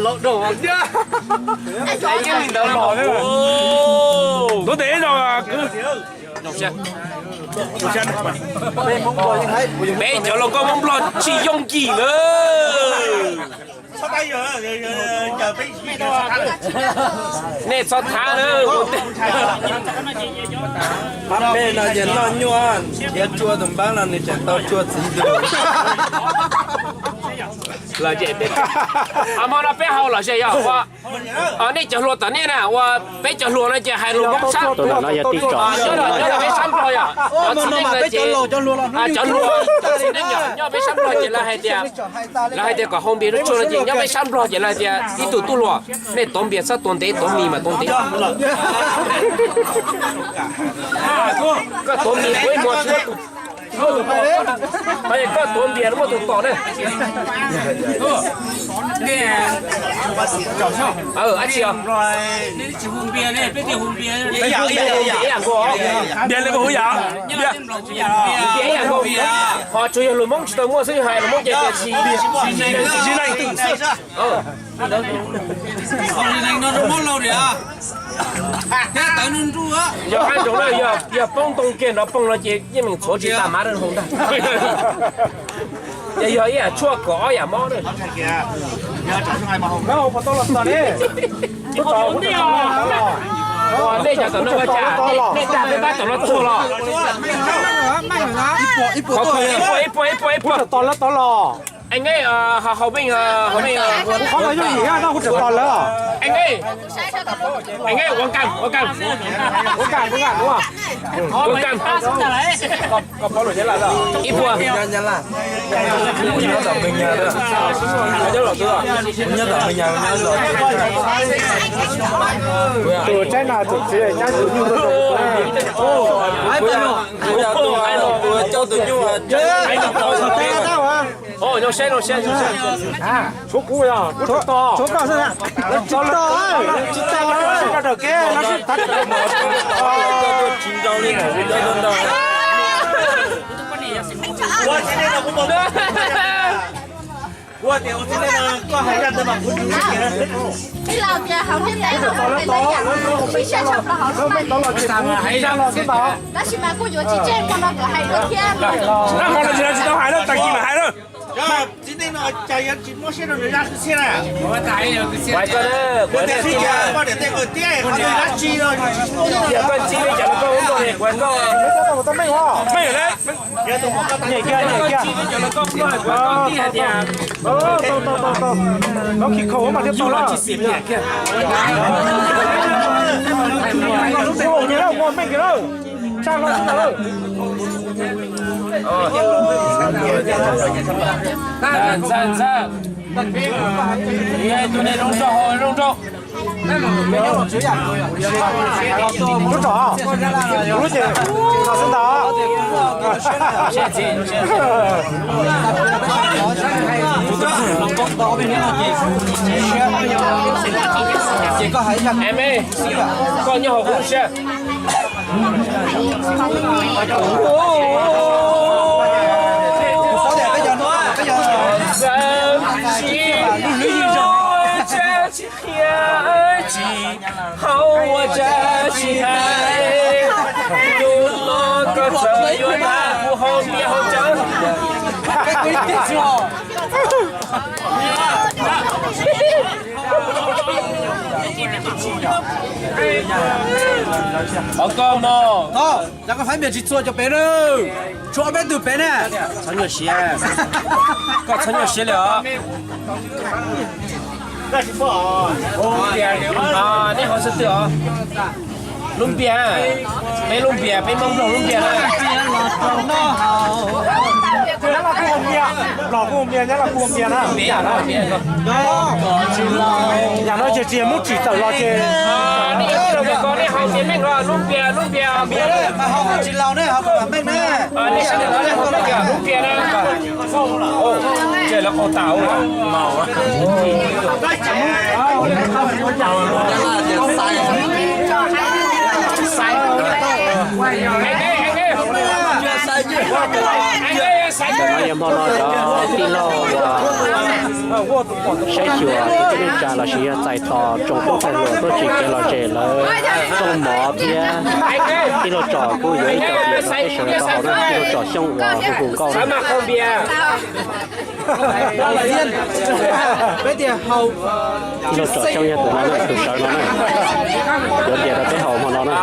Lawv tsis tau los li. Tuav tes no kwv. Peb cov hluas nkauj Hmoob Nplog tsis yooj yim na. Nej txhob thav na. Peb no ces noj nyuaj, nrhiav tsua tus npab no nws tseem tau tsua txiv tus. Hmo no peb haus los ze yog ua, nej cov hluas tom nej na, ua peb cov hluas no ces hais lus Hmoob sab. Nyob peb sab Nplog yog, cov hluas, nyob peb sab Nplog ces lawv hais tias, lawv hais tias kom hau npias rau tsua no ces nyob peb sab Nplog ces lawv hais tias ib tug tub hluas, nej tuav npias txhob tuav ntev, tuav mis mas tuav ntev. Koj tuav mis tuav ib hmo tsis muaj tus, koj tuav npias muaj tus tom ne. Ab tsi os. Npias li hu yam, npias ib yam nkaus, ho tsuas yog lus Hmoob tsis tau muaj xwb, hais lus Hmoob ces tias tsis, tsis neeg. Yog qab ntsoov na, yog poob ntoo kiag nrov poog no ces yeej meem txhuav tsis tas mas hau ntag. Ces yog ib yam tshuaj kom ob yam mob na. Nej cov tom no ua cas, nej dag peb pab tom no tuag los? Ib puas, ib puas, ib puas. Es neb, hauv, hauv, kuv qhov no yooj yim no kuv tseem tos lawv. Es neb, es neb ua nkaag, ua nkaag, ua nkaag, ua nkaag. Ib puas. Tus tsaib no tus txiv nyab tus nyuj. Tshuav kuv, kuv tsis tos, tsis tos, tsis tos, tsis tos, tsis tos, tsis tos. Tab sis mas kuj yuav tsis tseg hmo no kom hais dua thiab. Hmo no tsis tau hais lawm, tag kis mam hais lawm. Tiam sis koj txib li cas los koj ua npoj li kuv koj. Meej, meej. Txib li cas los koj ua npoj li kuv koj tij hais tias. Koj khis khaum mas thiaj tau lawm. Ua meej kiag lawm. Tshaj loj tshaj lawm. Ntxawg, ntxawg, ntxawg. Tus niag zoo nraug, zoo nraug. Lub tsom, lub ces txog xwb ntag. Em, koj nyob hauv kuv siab. Hauv ua tsa tsis hais, tus no koj txawm yuav dag kuv hauv ntiaj hauv cawv. Hov koj mog. Cov koj faib npias tsis txhua cov pem na. Tshuav ob peb tug pem na. Txhob nyuaj siab. Koj txhob nyuaj siab li os. Nej hov xwb twg os? Lub npias, peb lub npias, peb Hmoob Nplog lub npias na. Los kuj npias, nyab los kuj npias na. Yam no ces tsis yog muab tsim tawm los ces. Nej hov npias meej los lub npias, lub npias. Tsis laus ne, hov meej ne. Nej sab lub npias na. Ces lawv qaug tas. Tam no yog hmo no cov tij laug uas saib xyuas kwv tij neej tsa los sis yog txais tos tsoom tub txais hluas tuaj tsim kev lom zem lawv rooj mov thiab. Tij laug Tsom kuj yuav ib co pias rau peb sawv daws tau haus na, tij laug Tsom Xyooj uas hu hu nkauj na. Tij laug Tsom Xyooj yog tus no na, tus sawv no na, yuav pias rau peb haus hmo no na.